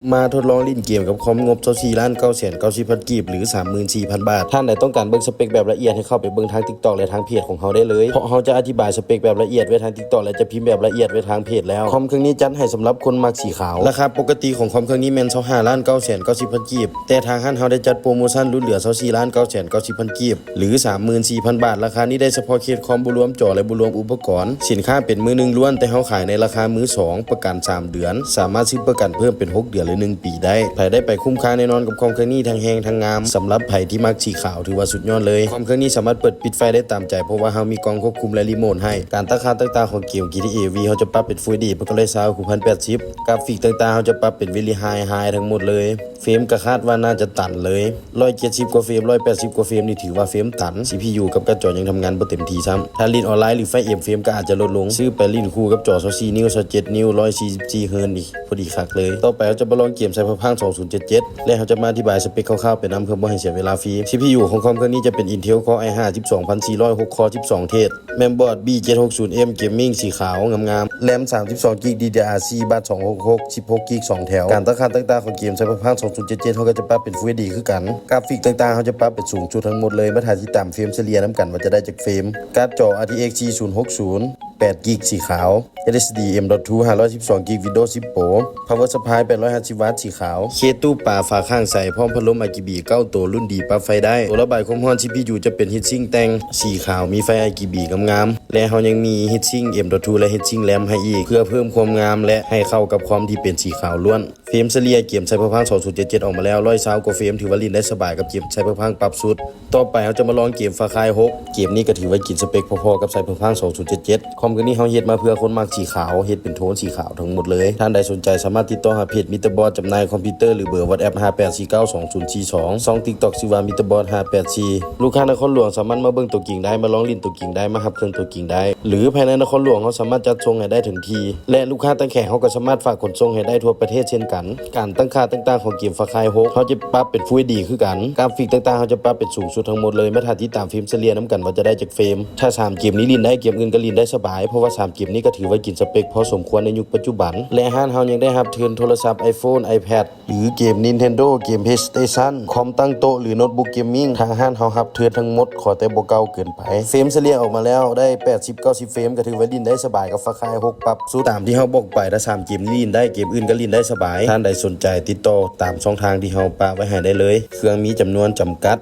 ມາທົດລອງຫຼິ້ນເກມກັບຄອມງົບຊາວສີ່ລ້ານເກົ້າແສນເກົ້າສິບພັນກີບ ຫຼື ສາມໝື່ນສີ່ພັນບາດ. ທ່ານໃດຕ້ອງການເບິ່ງສະເປັກແບບລະອຽດ ໃຫ້ເຂົ້າໄປເບິ່ງທາງ TikTok ແລະທາງເພຈຂອງເຮົາໄດ້ເລີຍ, ເພາະເຮົາຈະອະທິບາຍສະເປັກແບບລະອຽດໄວ້ທາງ TikTok ແລະຈະພິມແບບລະອຽດໄວ້ທາງເພຈແລ້ວ. ຄອມເຄື່ອງນີ້ຈັດໃຫ້ສຳລັບຄົນມັກສີຂາວ. ລາຄາປົກກະຕິຂອງຄອມເຄື່ອງນີ້ແມ່ນ ຊາວຫ້າລ້ານເກົ້າແສນເກົ້າສິບພັນກີບ, ແຕ່ທາງຮ້ານເຮົາໄດ້ຈັດໂປຣໂມຊັນຫຼຸດເຫຼືອ ຊາວສີ່ລ້ານເກົ້າແສນເກົ້າສິບພັນກີບ ຫຼື ສາມໝື່ນສີ່ພັນບາດ. ລາຄານີ້ໄດ້ສະເພາະເຄສຄອມ, ບໍ່ລວມຈໍ ແລະ ບໍ່ລວມອຸປະກອນ. ສິນຄ້າເປັນມືໜຶ່ງລ້ວນ, ແຕ່ເຮົາຂາຍໃນລາຄາມືສອງ ປະກັນສາມເດືອນ, ສາມາດຊື້ປະກັນເພີ່ມເປັນຫົກເດືອນ ຫຼື ໜຶ່ງປີໄດ້. ໃຜໄດ້ໄປຄຸ້ມຄ່າແນ່ນອນກັບຄອມເຄື່ອງນີ້, ທັງແຮງທັງງາມ. ສຳລັບໃຜທີ່ມັກສີຂາວ ຖືວ່າສຸດຍອດເລີຍ. ຄອມເຄື່ອງນີ້ສາມາດເປີດປິດໄຟໄດ້ຕາມໃຈ, ເພາະວ່າເຮົາມີກ່ອງຄວບຄຸມ ແລະ ຣີໂມດໃຫ້. ການຕັ້ງຄ່າຕ່າງໆຂອງເກມ ຈີທີເອ ວີ ເຮົາຈະປັບເປັນ Full ເອດດີ ເພິ່ນກໍເລີຍຊາວ ຫົກພັນແປດສິບ. ກຣາຟິກຕ່າງໆ ເຮົາຈະປັບເປັນ Very High High ທັງໝົດເລີຍ. ເຟຣມກໍຄາດວ່າໜ້າຈະຕັນເລີຍ. ຮ້ອຍເຈັດສິບກວ່າເຟຣມ, ຮ້ອຍແປດສິບກວ່າເຟຣມນີ້ຖືວ່າເຟຣມຕັນ. ຊີພີຢູ ກັບກາດຈໍຍັງທຳງານບໍ່ເຕັມທີ່ຊ້ຳ. ຖ້າຫຼິ້ນອອນລາຍ ຫຼື ໄຟເອັມ ເຟຣມກໍອາດຈະຫຼຸດລົງ. ຊື້ໄປຫຼິ້ນຄູ່ກັບຈໍຊາວສີ່ນິ້ວ, ຊາວເຈັດນິ້ວ, ຮ້ອຍສີ່ສິບສີ່ເຮີດນີ້ ພໍດີຄັກເລີຍ. ຕໍ່ໄປເຮົາຈະມາລອງເກມ Cyberpunk ສອງພັນເຈັດສິບເຈັດ ແລະ ເຮົາຈະມາອະທິບາຍສະເປັກຄ່າວໆໄປນຳ ເພື່ອບໍ່ໃຫ້ເສຍເວລາຟຣີ. ຊີພີຢູ ຂອງຄອມເຄື່ອງນີ້ຈະເປັນ Intel Core ໄອ ຫ້າ ສິບສອງພັນສີ່ຮ້ອຍຫົກ Core ສິບສອງ Thread, Mainboard ບີ ເຈັດຫົກສູນເອັມ Gaming ສີຂາວງາມໆ, RAM ສາມສິບສອງກິກ ດີດີອາສີ່ ບັດສອງຫົກຫົກ ສິບຫົກກິກສອງແຖວ. ການຕັ້ງຄ່າຕ່າງໆຂອງເກມ Cyberpunk ສອງພັນເຈັດສິບເຈັດ ເຮົາກໍຈະປັບເປັນ Full ເອດດີ ຄືກັນ. ກຣາຟິກຕ່າງໆ ເຮົາຈະປັບເປັນສູງສຸດທັງໝົດເລີຍ. ມາຖ້າຕິດຕາມເຟຣມສະເລ່ຍນຳກັນວ່າຈະໄດ້ຈັກເຟຣມ. ກາດຈໍ RTX ສີ່ສູນຫົກສູນ ແປດກິກສີຂາວ, SSD M.two ຫ້າຮ້ອຍສິບສອງກິກ Windows ສິບ Pro, Power Supply ແປດຮ້ອຍຫ້າສິບວັດສີຂາວ, ເຄດຕູ້ປາຝາຂ້າງໃສ ພ້ອມພັດລົມ RGB ເກົ້າໂຕ ລຸ້ນດີ ປັບໄຟໄດ້. ໂຕລະບາຍຄວາມຮ້ອນ ຊີພີຢູ ຈະເປັນ Heatsink ແຕ່ງສີຂາວ ມີໄຟ RGB ງາມໆ ແລະ ເຮົາຍັງມີ Heatsink M.two ແລະ Heatsink RAM ໃຫ້ອີກ ເພື່ອເພີ່ມຄວາມງາມ ແລະ ໃຫ້ເຂົ້າກັບຄອມທີ່ເປັນສີຂາວລ້ວນ. ເຟຣມສະເລ່ຍເກມ Cyberpunk ສອງພັນເຈັດສິບເຈັດອອກມາແລ້ວ ຮ້ອຍຊາວກວ່າເຟຣມ ຖືວ່າຫຼິ້ນໄດ້ສະບາຍກັບເກມ Cyberpunk ປັບສຸດ. ຕໍ່ໄປເຮົາຈະມາລອງເກມ Far Cry ຫົກ. ເກມນີ້ກໍຖືວ່າກິນສະເປັກພໍໆກັບ Cyberpunk ສອງພັນເຈັດສິບເຈັດ. ຄອມເຄື່ອງນີ້ເຮົາເຮັດມາເພື່ອຄົນມັກສີຂາວ, ເຮັດເປັນໂທນສີຂາວທັງໝົດເລີຍ. ທ່ານໃດສົນໃຈສາມາດຕິດຕໍ່ຫາເພຈ Mister Boss ຈຳໜ່າຍຄອມພິວເຕີ ຫຼື ເບີ WhatsApp ຫ້າແປດສີ່ເກົ້າສອງສູນສີ່ສອງ, ຊ່ອງ TikTok ຊື່ວ່າ Mister Boss ຫ້າແປດສີ່. ລູກຄ້ານະຄອນຫຼວງສາມາດມາເບິ່ງຕົວຈິງໄດ້, ມາລອງຫຼິ້ນຕົວຈິງໄດ້, ມາຮັບເຄື່ອງຕົວຈິງໄດ້ ຫຼື ພາຍໃນນະຄອນຫຼວງເຮົາສາມາດຈັດສົ່ງໃຫ້ໄດ້ເຖິງທີ່ ແລະ ລູກຄ້າຕ່າງແຂວງເຮົາກໍສາມາດຝາກຂົນສົ່ງໃຫ້ໄດ້ທົ່ວປະເທດເຊັ່ນກັນ. ການຕັ້ງຄ່າຕ່າງໆຂອງເກມ Far Cry ຫົກ ເຮົາຈະປັບເປັນ Full ເອດດີ ຄືກັນ. ກຣາຟິກຕ່າງໆເຮົາຈະປັບເປັນສູງສຸດທັງໝົດເລີຍ. ມາຖ້າຕິດຕາມເຟຣມສະເລ່ຍນຳກັນວ່າຈະໄດ້ຈັກເຟຣມ. ຖ້າສາມເກມນີ້ຫຼິ້ນໄດ້, ເກມອື່ນກໍຫຼິ້ນໄດ້ສະບາຍ, ເພາະວ່າສາມເກມນີ້ກໍຖືວ່າກິນສະເປັກພໍສົມຄວນໃນຍຸກປັດຈຸບັນ. ແລະ ຮ້ານເຮົາຍັງໄດ້ຮັບເທີນໂທລະສັບ iPhone, iPad ຫຼື ເກມ Nintendo, ເກມ PlayStation, ຄອມຕັ້ງໂຕະ ຫຼື Notebook Gaming. ທາງຮ້ານເຮົາຮັບເທີນທັງໝົດ, ຂໍແຕ່ບໍ່ເກົ່າເກີນໄປ. ເຟຣມສະເລ່ຍອອກມາແລ້ວໄດ້ແປດສິບ ເກົ້າສິບເຟຣມ ກໍຖືວ່າຫຼິ້ນໄດ້ສະບາຍກັບ Far Cry ຫົກ ປັບສຸດ. ຕາມທີ່ເຮົາບອກໄປ, ຖ້າສາມເກມນີ້ຫຼິ້ນໄດ້, ເກມອື່ນກໍຫຼິ້ນໄດ້ສະບາຍ. ທ່ານໃດສົນໃຈ, ຕິດຕໍ່ຕາມຊ່ອງທາງທີ່ເຮົາປະໄວ້ໃຫ້ໄດ້ເລີຍ. ເຄື່ອງມີຈຳນວນຈຳກັດ.